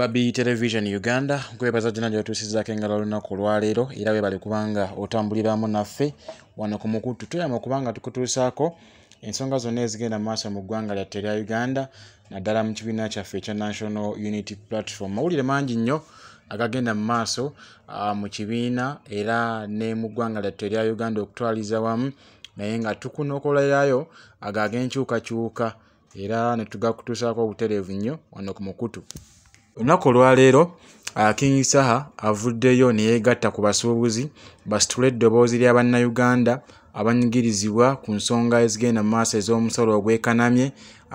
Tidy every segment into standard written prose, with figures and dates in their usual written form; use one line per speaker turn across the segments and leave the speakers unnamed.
Babi Television Uganda nkwebaza gyonna gy'otuusizzaako engalo olunaku olwaleero era weebale kubanga otambuliramu naffe wano ku mukutu. Tuyama okubanga tukutuusaako ensonga zonna ezigenda mu maaso mu ggwanga lyattu erya Uganda naddala mu kibiina kyaffe ekya National Unity Platform. Mawulire mangi nnyo agagenda mu maaso mu kibiina era ne mu ggwanga lyattu erya Uganda okutwaliza wamu, naye nga tukunokolerayo ago ag'enkyukakyuka era ne tugakutuusaako obutereevu nnyo wano ku mukutu. Olunaku olwaleero King Saha avuddeyo ne yeegatta ku basuubuzi basitule eddoboozi lya Bannayuganda abanyigirizibwa ku nsonga ezigenda mu maaso ez'omusolo ogwekanamye,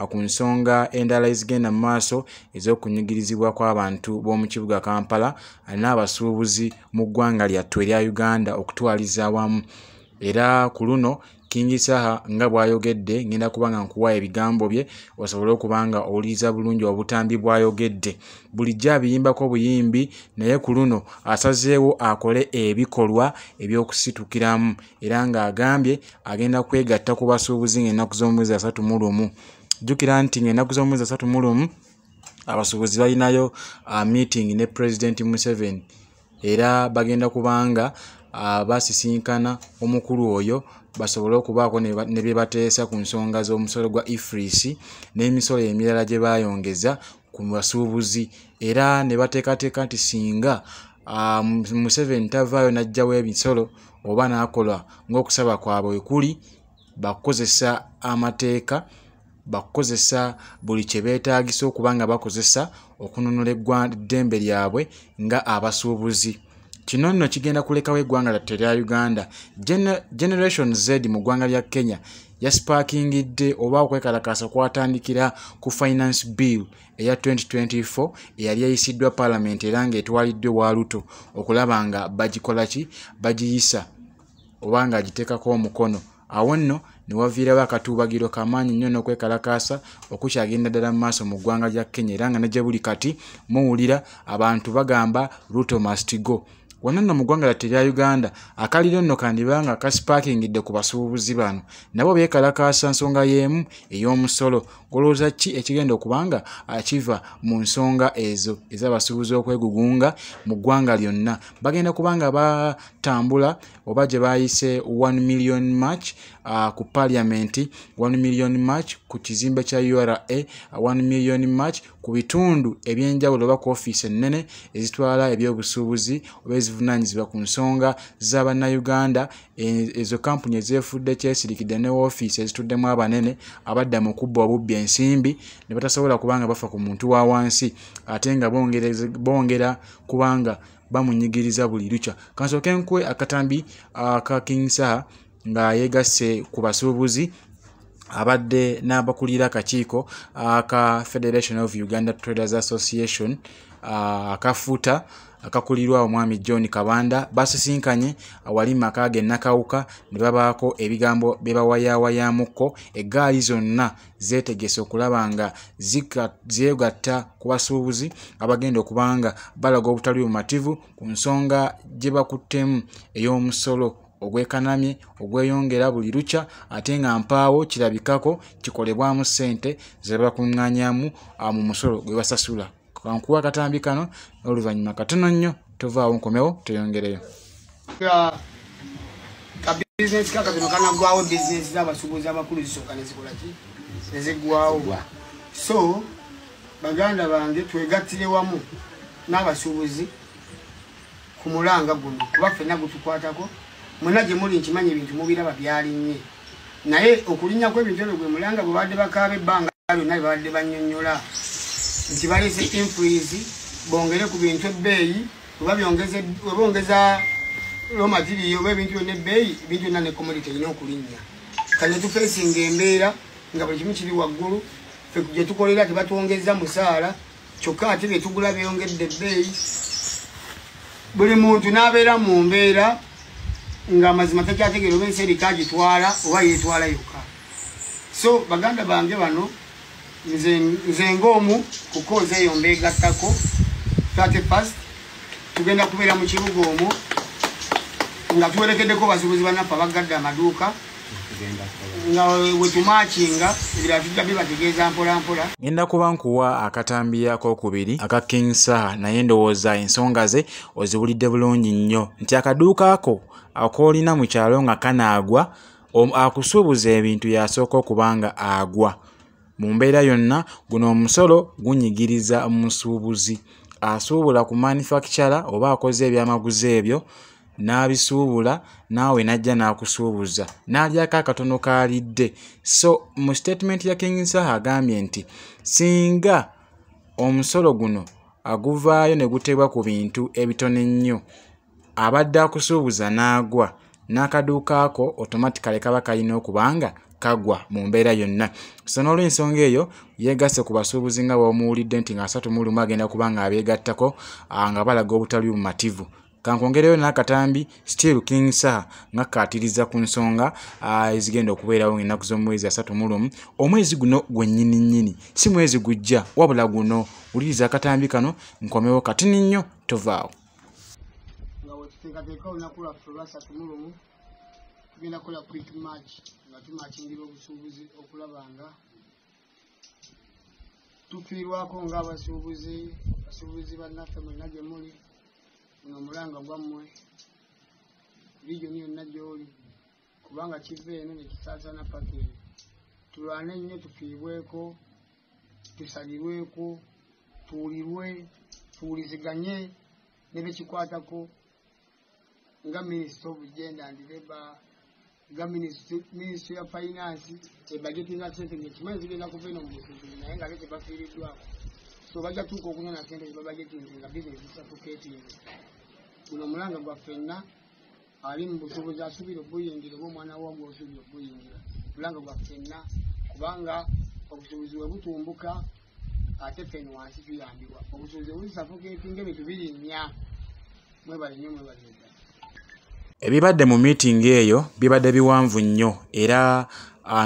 ku nsonga endala ezigenda mu maaso ez'okunyigirizibwa kw'abantu b'omu kibuga Kampala n'abasuubuzi mu ggwanga lyattu erya Uganda okutwaliza awamu. Era ku luno King Saha nga bw'ayogedde, ngenda kuba nga nkuwa ebigambo bye osobole okuba nga owuliriza bulungi obutambi bw'ayogedde. Bulijjo abiyimbako buyimbi, naye ku luno asazeewo akole ebikolwa eby'okusitukiramu era ng'agambye agenda kwegatta ku basuubuzi ng'ennaku z'omwezi 31. Jjukira nti ng'ennaku z'omwezi 31 abasuubuzi balinayo meeting ne President Museveni era bagenda kubanga basisinkana omukulu oyo basobole okubaako ne bye bateesa ku nsonga z'omusolo gwa EFRIS n'emisolo emirala gye baayongeza ku basuubuzi, era ne bateekateeka nti singa Museveni tavaayo n'aggyawo emisolo oba n'akola ng'okusaba kwabwe kuli, bakukozesa amateeka, bakukozesa buli kye beetaagisa okuba nga bakozesa okununula eddembe lyabwe nga abasuubuzi. Kino nno kigenda kulekawo eggwanga lyattu erya Uganda. Generation Z mu ggwanga lya Kenya yaspaakingidde oba okwekalakaasa kwatandikira ku Finance Bill eya 2024 eyali eyisiddwa Paalamenti era ng'etwaliddwa ewa Ruto okulaba nga bagikola ki, bagiyisa oba ng'agiteekako omukono. Awo nno ne waviirawo akatuubagiro kamaanyi nnyo n'okwekalakaasa okukyagenda ddala mu maaso mu ggwanga lya Kenya, era nga ne gye buli kati muwulira abantu bagamba Ruto must go. Wano nno mu ggwanga lyattu erya Uganda akaliro nno kandiba nga kaspaakingidde ku basuubuzi bano, nabo beekalakaasa nsonga y'emu ey'omusolo. Golowooza ki ekigenda okuba nga kiva mu nsonga ezo ez'abasuubuzi okwegugunga mu ggwanga lyonna? Bagenda kuba nga batambula oba gye baayise 1 million march ku Parliament, 1 million march ku kizimbe kya URA, 1 million march ku bitundu ebyenjawulo oba ku ofiisi ennene ezitwala ebyobusuubuzi oba ezivunaanyizibwa ku nsonga z'Abannayuganda, ezo kampuni ezeefudde kyesirikidde ne woofiisi ezituddemu abanene abadda mu kubba obubbi ensimbi ne batasobola kubanga bafa ku muntu wa wansi, ate nga bongera kubanga bamunyigiriza buli lukya. Kansooke nkuwe akatambi aka King Saha nga yeegasse ku basuubuzi abadde n'abakulira akakiiko aka Federation of Uganda Traders Association akafuta akakulirwa omwami John Kabanda. Basisinkanye awali maka ge Nakawuka ne babaako ebigambo bye bawayaawayamukko. Eggaali zonna zeetegese okulaba nga zeegatta ku basuubuzi abagenda okuba nga balaga obutali bumativu ku nsonga gye bakuttemu ey'omusolo ogwekanamye ogweyongera buli lukya, ate nga mpaawo kirabikako kikolebwamu ssente ze bakuŋŋaanyamu mu musolo gwe basasula. Kankuwa akatambi kano n'oluvannyuma katono nnyo tovaawo nkomewo tweyongereyo.
Ka bizinesi kaka kano kanaggwawo, bizinesi z'abasuubuzi abakulu zisooka ne zikola ki, ne ziggwawo. So baganda bange, twegattire wamu n'abasuubuzi ku mulanga guno, kuba ffenna gutukwatako. Mwenna gye muli nkimanyi ebintu mubiraba byalinnye, naye okulinnya kw'ebintu ebyo gwe mulanga bwe badde bakaaba ebbanga lyonna, bye babadde bannyonnyola nti baleese EFRIS bongere ku bintu ebbeeyi. Bwe bongeza raw material oba ebintu byonna ebbeeyi, ebintu byonna ne commodity erina okulinnya. Kati ne tufeesinga embeera nga buli kimu kiri waggulu. Ffe gye tukolera tebatwongeza musaala, kyokka ate bye tugula byongedde ebbeeyi. Buli muntu n'abeera mu mbeera ng'amazima takyategeera oba ensi eriko agitwala oba yeetwala yokka. So baganda bange bano, nze ng'omu ku cause eyo mbeegattako. 31st tugenda kubeera mu kibuga omwo nga tuwerekeddeko basuubuzi bannaffe abaggadde amaduuka. Nga wetumakinga ebirala tujja bibategeeza mpola mpola.
Ngenda kuba nkuwa akatambi akokubiri aka King Saha, naye ndowooza ensonga ze oziwulidde bulungi nnyo nti akaduuka ako akoolina mu kyalo nga kanaagwa, akusuubuza ebintu yasooka okubanga agwa. Mu mbeera yonna guno omusolo gunyigiriza musuubuzi asuubula ku manufacturer oba akoze ebyamaguzi ebyo n'abisuubula, naawe n'ajja n'akusuubuza n'alyako akatono k'alidde. So mu statement ya King Saha agambye nti singa omusolo guno aguvaayo ne guteebwa ku bintu ebitono ennyo, abadde akusuubuza n'agwa, n'akaduuka ako automatically kaba kalina okubanga kagwa mu mbeera yonna. So n'olw'ensonga eyo yeegasse ku basuubuzi nga bw'omuwulidde nti nga 31 agenda kuba nga abeegattako nga balaga obutali bumativu. Kankwongereyo n'akatambi still King Saha ng'akkaatiriza ku nsonga ezigenda okubeerawo ng'ennaku z'omwezi 31 omwezi guno gwennyini nnyini, si mwezi gujja wabula guno. Wuliriza akatambi kano nkomewo katini nnyo, tovaawo.
Nga wetuteekateeka olunaku lwaffe olwa 31 tugenda kukola quick match nga tumakingira obusuubuzi okulaba nga tufiirwako ng'abasuubuzi, basuubuzi bannaffe mwenna gye muli, guno omulanga gwammwe region yonna gy'oli, kubanga kiva eno ne kisaasaana paka eno. Tulwane nnyo tufiibweko, tusalirweko, tuwulirwe, tuwuliziganye ne bekikwatako nga Minister of Gender and Labour, nga Ministry ya Finance ebagetinga ssente ng'ekimanyi zigenda kuva eno mu busuubuzi naye nga ate tebafiiriddwako. So bajja tuuka okunona ssente ze babagetinze nga bizinesi suffocatinze. Guno omulanga gwa ffenna, ali mu busuubuzi asuubira okubuyingira oba omwana wo gw'osuubira okubuyingira. Mulanga gwa ffenna kubanga obusuubuzi bwe butumbuka ate ffe eno wansi tuyambibwa. Obusuubuzi bwe busuffocatinga ebintu birinnya. Mwebale nnyo, mwebale ddala.
Ebibadde mu meeting eyo bibadde biwanvu nnyo era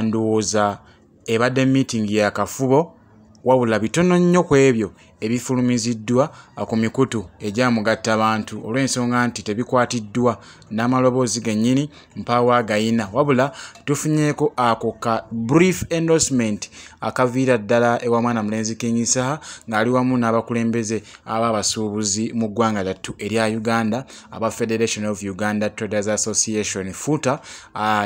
ndowooza ebadde meeting ya kafubo, wabula bitono nnyo ku ebyo ebifulumiziddwa ku mikutu egyamugattabantu olw'ensonga nti tebikwatiddwa n'amaloboozi gennyini mpaawo agayina, wabula tufunyeeko ako ka brief endorsement akaviira ddala ewa mwana mulenzi King Saha ng'ali wamu n'abakulembeze ab'abasuubuzi mu ggwanga lyattu erya Uganda aba Federation of Uganda Traders Association FUTA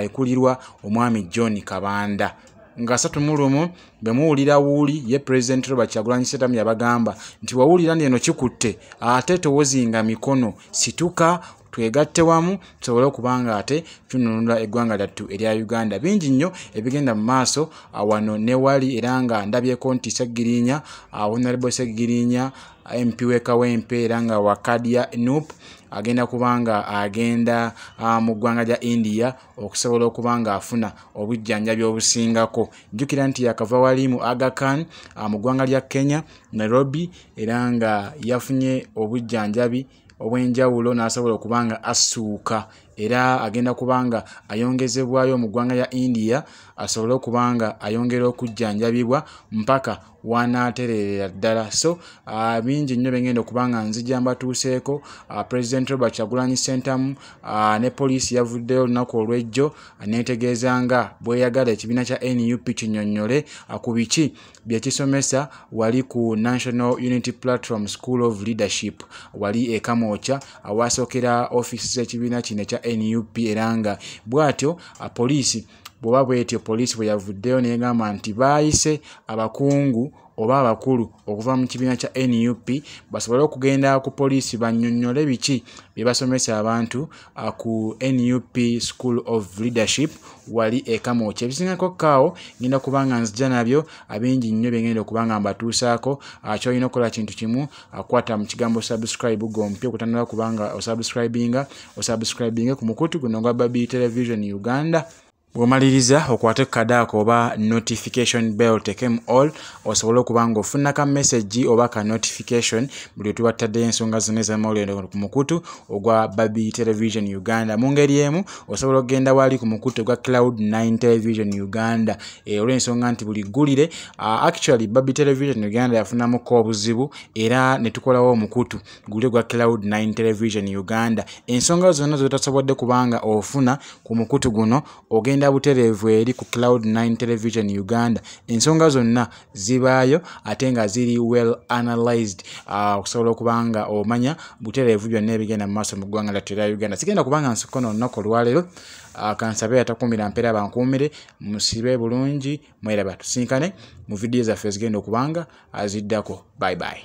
ekulirwa omwami John Kabanda. Nga 31 bwe muwulira wuuli ye President Robert Kyagulanyi Ssentamu yabagamba nti wawulira nti eno kikutte ate towozinga mikono, situka twegatte wamu tusobole okuba nga ate tununula eggwanga lyattu erya Uganda. Bingi nnyo ebigenda mu maaso wano ne wali, era nga ndabyeko nti Ssegirinya, Honorable Ssegirinya MP w'e Kawempe era nga wa Kadia NUP agenda kubanga agenda mu ggwanga lya India okusobola okuba nga afuna obujjanjabi obusingako. Jjukira nti yakava wali mu Aga Khan mu ggwanga lya Kenya, Nairobi, era nga yafunye obujjanjabi obw'enjawulo n'asobola okuba nga assuuka, era agenda kubanga ayongezebwayo mu ggwanga lya India asobole okuba nga ayongera okujjanjabibwa mpaka w'anaatereerera ddala. So bingi nnyo bye ngenda okuba nga nzija mbatuuseeko. President Robert Kyagulanyi Ssentamu ne poliisi yavuddeyo olunaku olw'ejjo n'etegeeza nga bw'eyagala ekibiina kya NUP kinnyonnyole ku biki bye kisomesa wali ku National Unity Platform School of Leadership wali e Kamwokya awasookera ofiisi z'ekibiina kino ekya NUP, era nga bw'atyo poliisi bw'oba bw'etyo poliisi bwe yavuddeyo n'egamba nti baayise abakungu oba abakulu okuva mu kibiina kya NUP basobole okugenda ku poliisi bannyonnyole biki bye basomesa abantu ku NUP School of Leadership wali e Kamwokya. Ebisingako kkaawo ngenda kuba nga nzija nabyo abingi nnyo bye ngenda okuba nga mbatuusaako. Ky'olina okukola kintu kimu, kwata mu kigambo subscribe gwompya okutandika kuba nga osubscribinga ku mukutu guno ogwa Babi Television Uganda. Bw'omaliriza okwate kadaako oba notification bell tekemu all osobola okuba ng'ofuna ka message oba ka notification buli lwe tuba tutaddeyo ensonga zonna ez'amawulire ku mukutu ogwa Babi Television Uganda. Mu ngeri emu osobola okugenda wali ku mukutu ogwa Cloud 9 Television Uganda olw'ensonga nti buli ggulire actually Babi Television Uganda yafunamuko obuzibu era ne tukolawo omukutu guli ogwa Cloud 9 Television Uganda. Ensonga zonna z'otasobodde kubanga ofuna ku mukutu guno ogenda Genda butereevu eri ku Cloud9 Television Uganda, ensonga zonna zibaayo ate nga ziri well analyzed, okusobola okuba nga omanya butereevu byonna ebigenda mu maaso mu ggwanga lyattu erya Uganda. Sigenda kubanga nsukkono olunaku olwaleero, kansabe atakuumira mpeera bankuumire, musibe bulungi, mweraba, tusinkane mu vidiyo zaffe ezigenda okubanga aziddako. Bye bye.